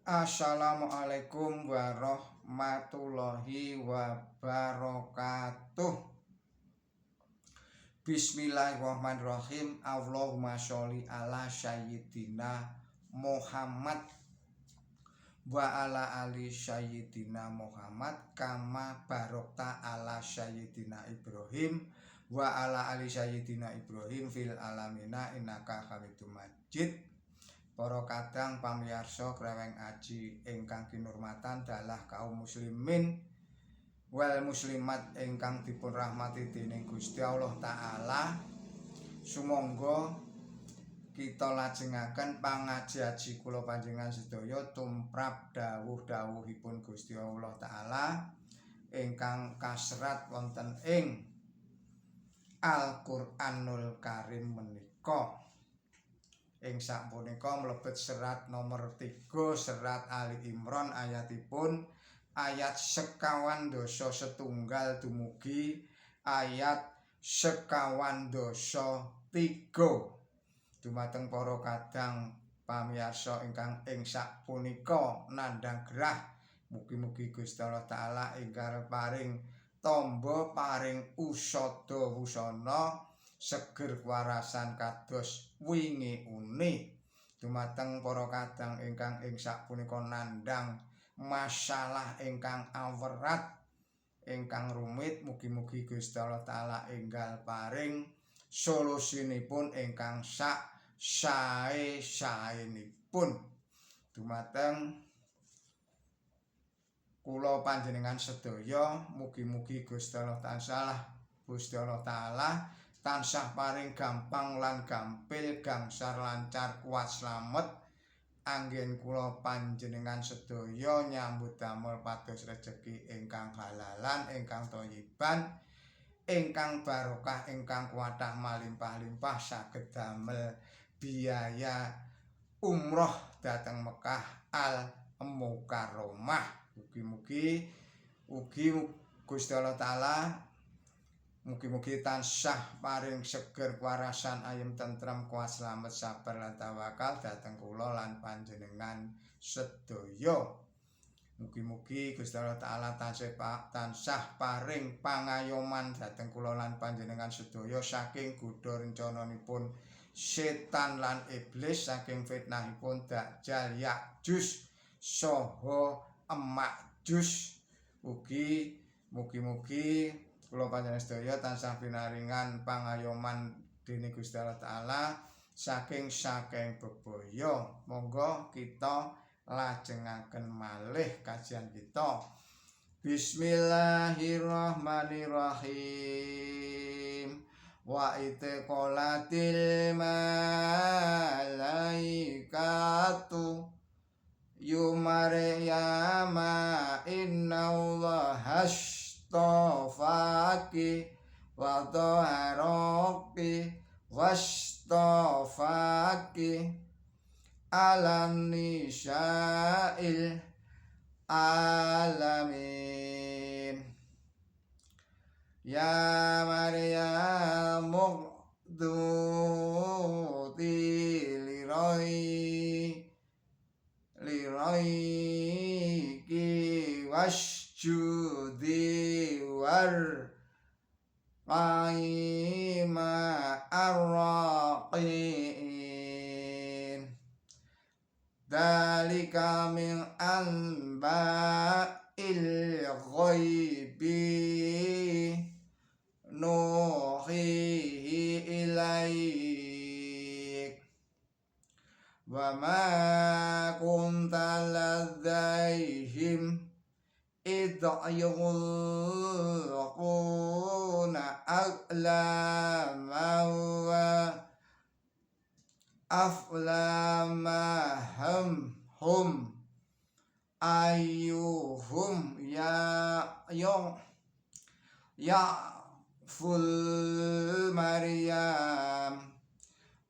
Assalamualaikum warahmatullahi wabarakatuh. Bismillahirrahmanirrahim. Allahumma sholli ala sayyidina Muhammad wa ala ali sayyidina Muhammad kama barokta ala sayyidina Ibrahim wa ala ali sayyidina Ibrahim fil alamina innaka Hamidum Majid. Para kadang pamiyarsa Kreweng Aji ingkang kinurmatan dalah kaum muslimin wal muslimat ingkang dipun rahmati dening Gusti Allah Taala, sumangga kita lajengaken pangaji-aji kula panjenengan sedaya tumrap dawuh-dawuhipun Gusti Allah Taala ingkang kaserat wonten ing Al-Qur'anul Karim menika. Ing sapunika mlebet serat nomor 3, serat Ali Imran, ayatipun ayat 95 dumugi ayat 93. Dumateng para kadang pamiyarsa ingkang ing sapunika nandhang gerah, mugi-mugi Gusti Allah Taala ingkang paring tamba, paring usada wusana, seger kewarasan kados wingi uni. Dumateng para kadang ingkang ing sapunika nandhang masalah ingkang awerat, ingkang rumit, mugi-mugi Gusti Allah Taala enggal paring solusinipun ingkang sak sae-saenipun. Dumateng kula panjenengan sedaya, mugi-mugi Gusti Allah Taala tansah paring gampang lan gampil, gangsar lancar, kuat slamet anggen kula panjenengan sedaya nyambut damel pados rejeki ingkang halalan, ingkang thayyiban, ingkang barokah, ingkang kuatah malimpah-limpah, saged damel biaya umroh dhateng Mekah Al Mukarramah. Mugi-mugi ugi Gusti Allah Taala mugi-mugi tansah paring seger kewarasan, ayem tentrem, kuat slamet, sabar lan tawakal dhateng kula lan panjenengan sedaya. Mugi-mugi Gusti Allah Taala tansah paring pangayoman dhateng kula lan panjenengan sedaya saking godha rencananipun setan lan iblis, saking fitnahipun Dajjal, Yakjus saha Emakjus. Ugi mugi-mugi kula panjenengan sedaya tansah pinaringan pangayoman dening Gusti Allah Taala saking saking bebaya. Monggo kita lajengaken malih kajian kita. Bismillahirrahmanirrahim. Wa itqalatil malaikatu ya Maryama inna Allaha astafaki wa taharaki wastafaki ala nisa'il alamin. Ya Maryam uqnuti liraiki wasjudi war ma'arraqiin. Dalika min anba'il ghaibi nuhihi ilaik wa ma kunta ladaihim idh yulquna aqlamahum wa aflamahum hum ayyuhum ya yo ya ful Maryam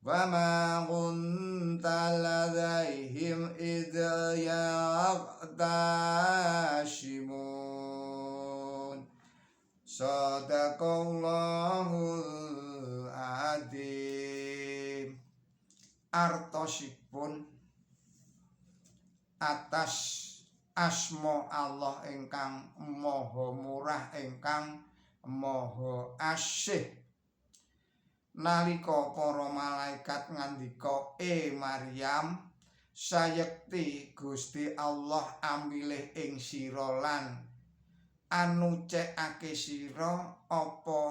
wa ma kunta ladaihim idh yaqtashimun. Sadaqallahul adzim. Artosipun Atas asma Allah ingkang Maha Murah ingkang Maha Asih. Nalika para malaikat ngandika, "E Maryam, sayekti Gusti Allah amilih ing sira lan anucekake sira, apa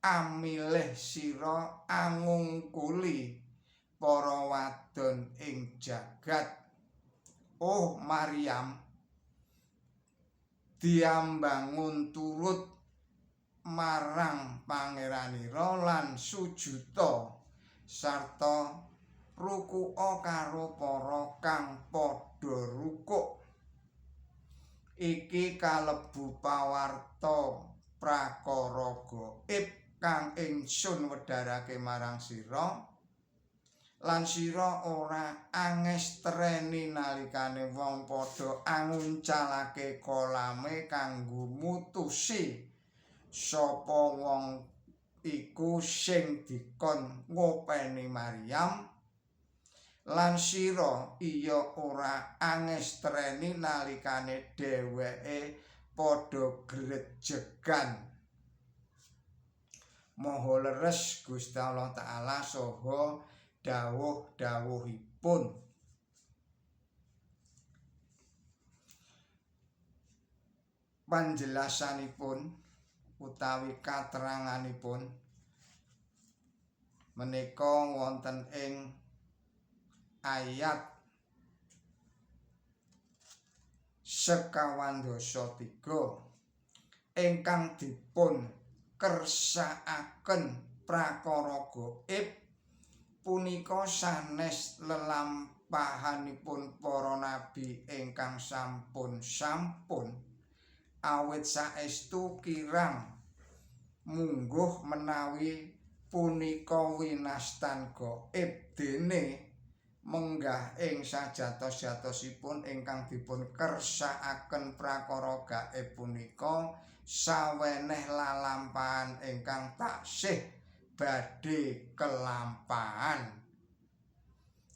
amilih sira angungkuli para wadon ing jagat?" Oh Maryam, diambangun turut marang pangeranira lan sujuda sarta ruku'a karo para kang padha rukuk. Iki kalebu pawarta prakara gaib kang ingsun wedharake marang sira, lan sira ora angestreni nalikane wong padha anguncalake kolame kanggo mutusi sapa wong iku sing dikon ngopeni Maryam, lan sira iya ora angestreni nalikane dheweke padha grejegan. Maha leres Gusti Allah Ta'ala saha dawuh-dawuhipun. Panjelasanipun utawi kateranganipun menika wonten ing ayat 53 ingkang dipun kersakaken prakara gaib punika sanes lelampahanipun para nabi ingkang sampun-sampun, awit saestu kirang mungguh menawi punika winastan gaib dene menggah ing sajatos-jatosipun ingkang dipun kersakaken prakara gaib punika saweneh lalampahan ingkang taksih badhe kelampahan.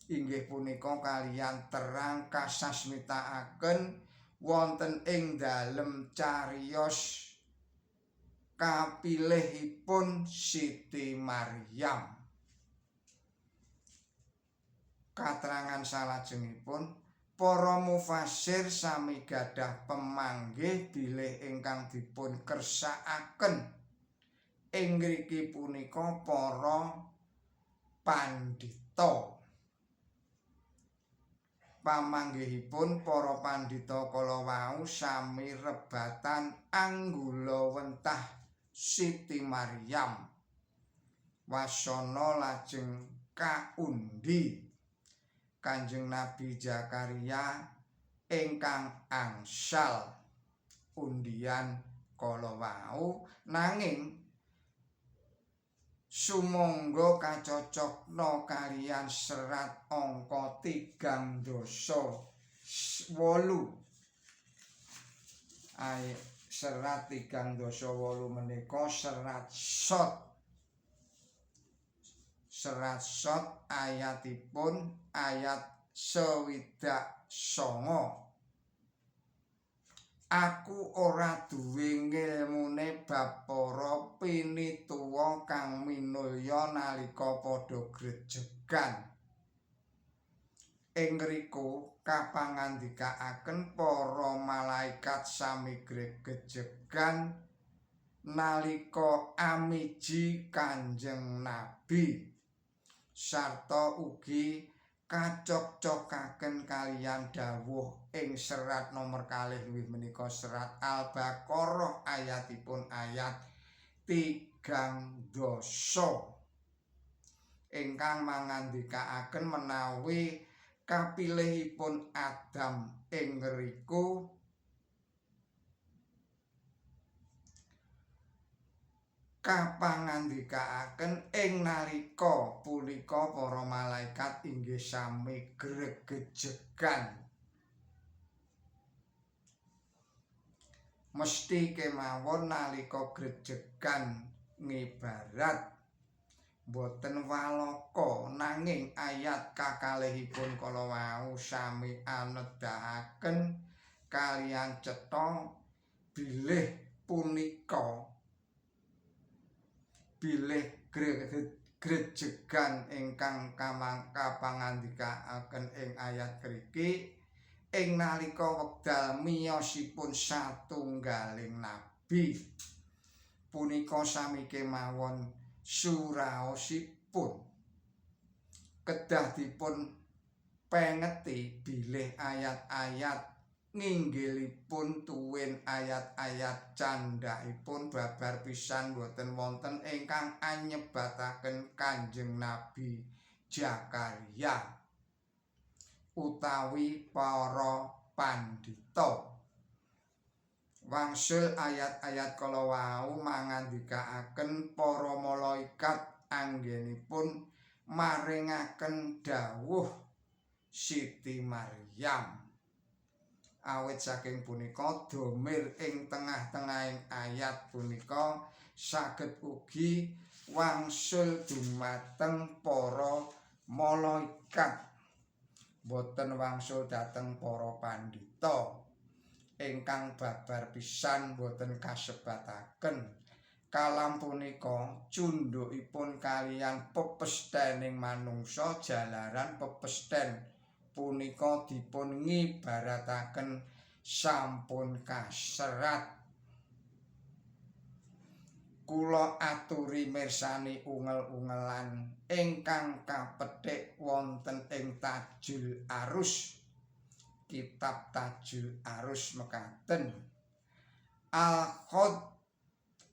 Inggih punika kaliyan terang kasasmitaaken wonten ing dalem cariyos kapilihipun Siti Maryam. Katerangan salajengipun, para mufassir sami gadah pemanggih bilih ingkang dipun kersakaken ing ngriki punika para pandhita. Pamanggihipun para pandhita kala wau sami rebatan anggulawentah Siti Maryam. Wasana lajeng kaundi Kanjeng Nabi Zakaria ingkang angsal undian kala wau, nanging sumangga kacocokna kaliyan serat angka 38. Serat 38 menika serat Shod. Serat Shod ayatipun ayat 69. Aku ora duwe ngilmune bab para pinituwa kang minulya nalika padha grejegan. Ing ngriku kapangandikaaken para malaikat sami grejegan nalika amiji Kanjeng Nabi, sarta ugi kacockokaken kaliyan dawuh ing serat nomor kalih inggih menika serat Al-Baqarah ayatipun ayat 30 ingkang mangandikaaken menawi kapilihipun Adam ing ngriku kapangandikaaken ing nalika punika para malaikat inggih sami gregejegan. Mesti kemawon nalika grejegan ngibarat Boten walaka nanging ayat kakalihipun kala wau sami anedahaken kaliyan cetha bilih punika bilih grejegan ingkang kapangandikaaken ing ayat kriki ing nalika wekdal miyosipun satunggaling nabi punika sami kemawon suraosipun. Kedah dipun pengeti bilih ayat-ayat nginggilipun tuwin ayat-ayat candhakipun babar pisan boten wonten ingkang anyebataken Kanjeng Nabi Zakaria utawi para pandhita. Wangsul ayat-ayat kala wau mangandikaaken para malaikat anggenipun maringaken dawuh Siti Maryam. Awit saking punika domir ing tengah-tengahing ayat punika saged ugi wangsul dumateng para malaikat, boten wangsul dhateng para pandhita ingkang babar pisan boten kasebataken. Kalam punika cundhukipun kaliyan pepesthening manungsa jalaran pepesthen punika dipun ngibarataken sampun kaserat. Kula aturi mirsani ungel-ungelan ingkang kapethik wonten ing Tajul Arus, kitab Tajul Arus mekaten. Al-khad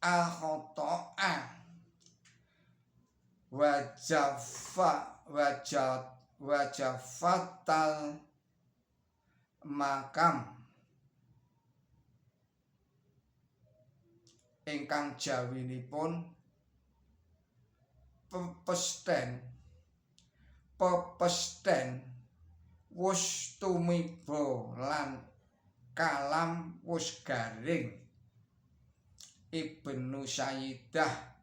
al-khata'a wajafa wajat wajafatal makam ingkang jawinipun pepesten wus tumiba lan kalam wus garing. Ibnu Sayyidah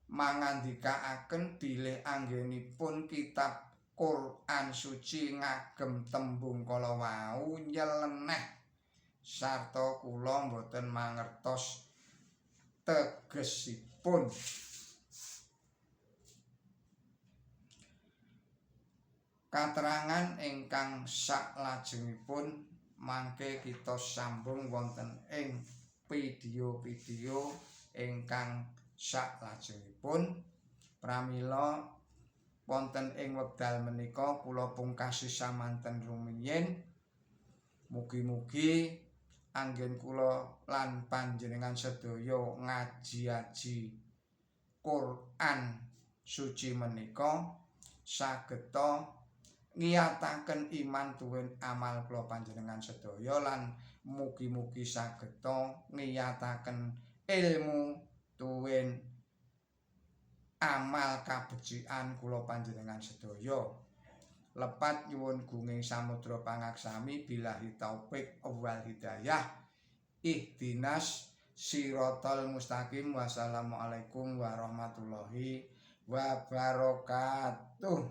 mangandikaaken bilih anggenipun kitab Quran suci ngagem tembung kala wau nyeleneh sarta kula mboten mangertos tegesipun. Katerangan ingkang saklajengipun mangke kita sambung wonten ing video-video ingkang saklajengipun. Pramila wonten ing wekdal menika kula pungkasi samanten rumiyin. Mugi-mugi anggen kula lan panjenengan sedaya ngaji-aji Quran suci menika sageta ngiyataken iman tuwin amal kula panjenengan sedaya lan mugi-mugi sageta ngiyataken ilmu tuwin amal kabecikan kula panjenengan sedaya. Lepat nyuwun gunging samudra pangaksami billahi taufik wal hidayah. Ihdinas siratal mustaqim. Wassalamualaikum warahmatullahi wabarakatuh.